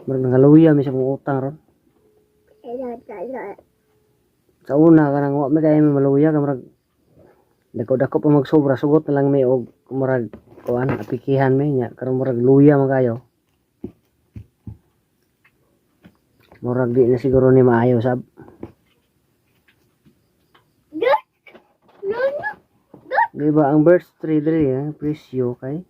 Murag nangaluya mi sa mong utang ron. Sa una kanang wa mi kay mi maluya kay murag dako-dako pa magsobra, sugot na lang mi og murag kuan, apikihan mi nya karon murag luya man kayo. Murag di na siguro ni maayo sab. Di ba ang birch tree diri presyo kay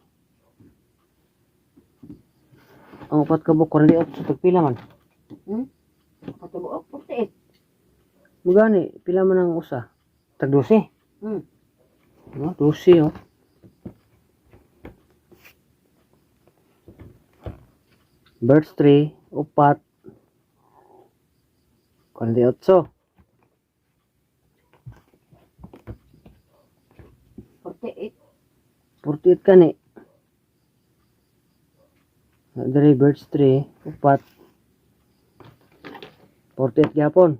ang upat ka buok 48, tag pila man? Katubuok, 48. Mugani pila man ang usa? Tag 12. No, 12 oh. Birch tree upat 48. 48. 48 kani. Diri birch tree upat 48 gyapon.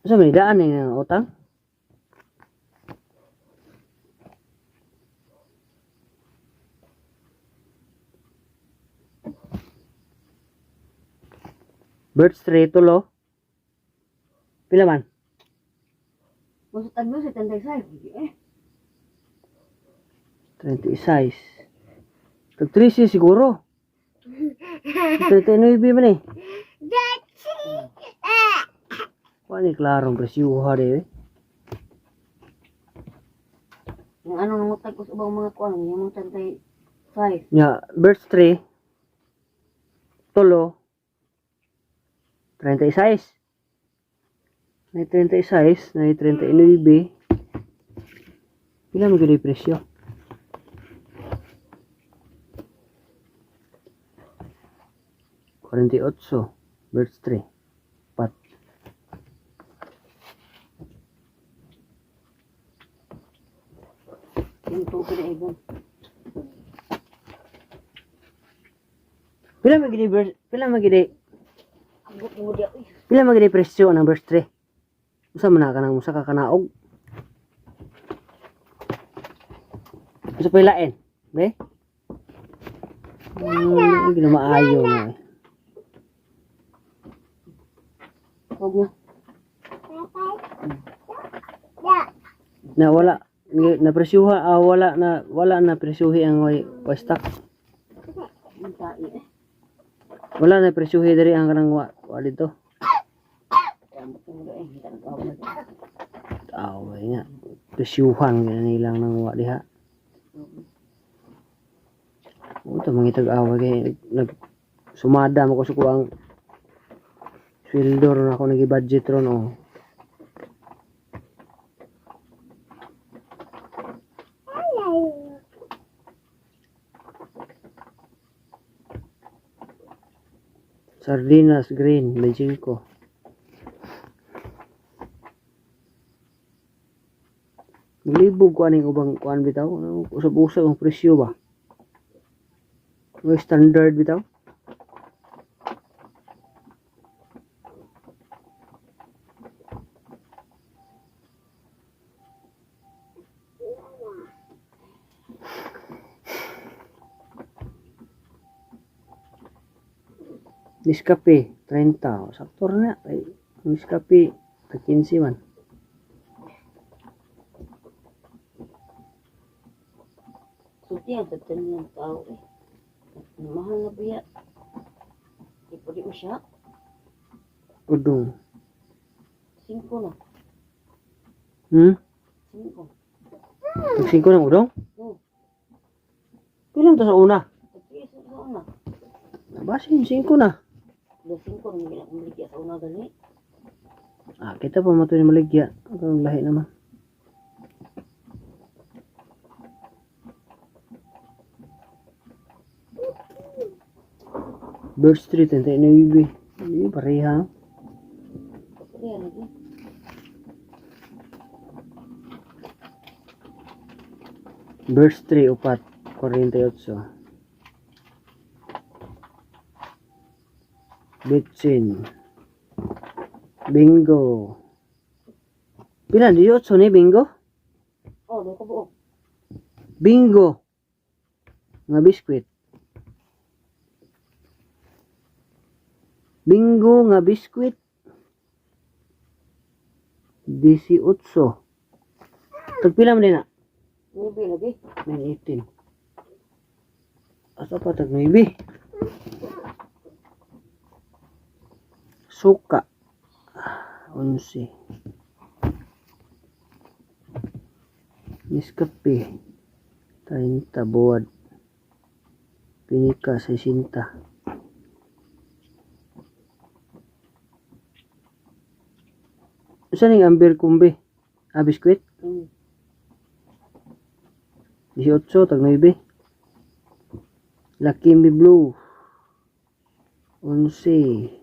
Unsa may daan ni nga utang? Birch tree tulo. Pila man? Kung sa taglo, 76. Eh, 36. Tag 13 siguro. 39 man eh. Kuha ni klarong presyuha di eh. Yung ano, nangutag ko sa ubang mga kuwan, yung mga 35. Nya, birch tree, tulo, 36. May 36, may 39. Pila mo gani presyo? 48, birch tree. Pat. Yung tubig na ibon. Pila mo gani birch, pila mo gani, Abot mo diya, uy. pila mo gani presyo ng birch tree? Usa man na ka nang usa ka kanaog. Usa pa ilain, be? Ginamaayo na eh. Huwag na. Na wala na presyuha wala na presyuhi ang way, way stock. Ang tae eh. Wala na presyuhi diri ang kanang wa dito. Ambot mo diya eh. Hindi ka nag-awag. Away nga. Presyuhan gina nilang nang wa diha. Uto mangitag away kay nag sumada mo ko sa kuang sweldo ron ako nagi-budget ron oh. Sardinas green, may 5. Maglibog ko aning ubang kuan bitaw, usab-usab ang presyo ba? May standard bitaw. Nescafe, 30. Sakto ra na. Ay, Nescafe, tag 15 man. Sulti ang sa tanan ng tao eh. Mahal na biya. Di pa di mo siya. Udong. 5 na. 5. Tag 5 ng udong? Oo. Pila to sa una? Tag-tiis na sa una. Basin, 5 na. Alas 5 na magiging akong baligya sa una gali. Ah, kita pa mo ito yung maligya. Ang lahi naman. Bird Street, hindi na ibi. Hindi, pareha. Kaya lagi. Bird Street, upat. 48. Bitsin. Bingo. Pila, di 8 ni bingo? Oh, doon ko buo. Bingo. Nga biskwit. Bingo nga biskwit. 18. Tagpila man din na? Nuebe lagi. 9.18. Asa pa tag 9? Suka. 11. Nescafe. 30 buwad. Pinika 60. Usa ning amber kumbi? Ah, biskwit? 18, tag 9. Lucky Me Blue. 11.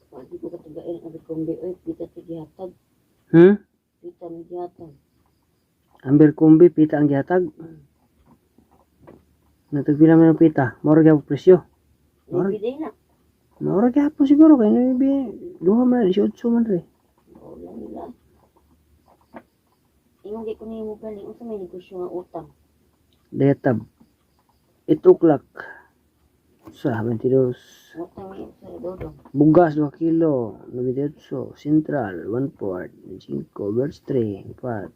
Pwede ko katugain ang kumbi oy, pita ti gihatag. Pita mi gihatag. Amber kumbi, pita ang gihatag. Natagpila man ang pita. Moro gyapon presyo. Nuebe day na. Moro gyapon siguro kay 9. Duha man, 18 man re. Wala nila. Ingon kay ko nimo galing unsa may negosyo nga utang. Dayatab. 8 o'clock. Sa 22. Utang ni sa dodong. Bugas 2 kilo, 98, Central, 1 port, 5, verse 3, 4,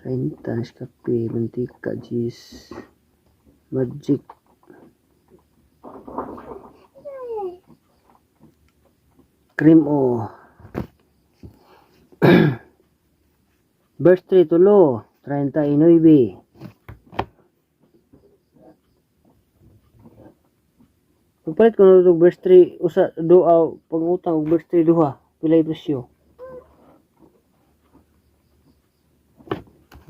30, Nescafe, mantika, cheese, magic. Cream o. Verse 3, tulo, 39. Pagpalit ko na og verse 3, usa, duha, pangutang og verse 3, duha, pilay presyo.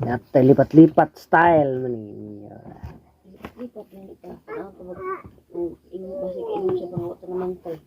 Yata, lipat-lipat style man ni. Lipat na ita. Ano pa mag ingon ba sige ingon sa pangutang na mantay.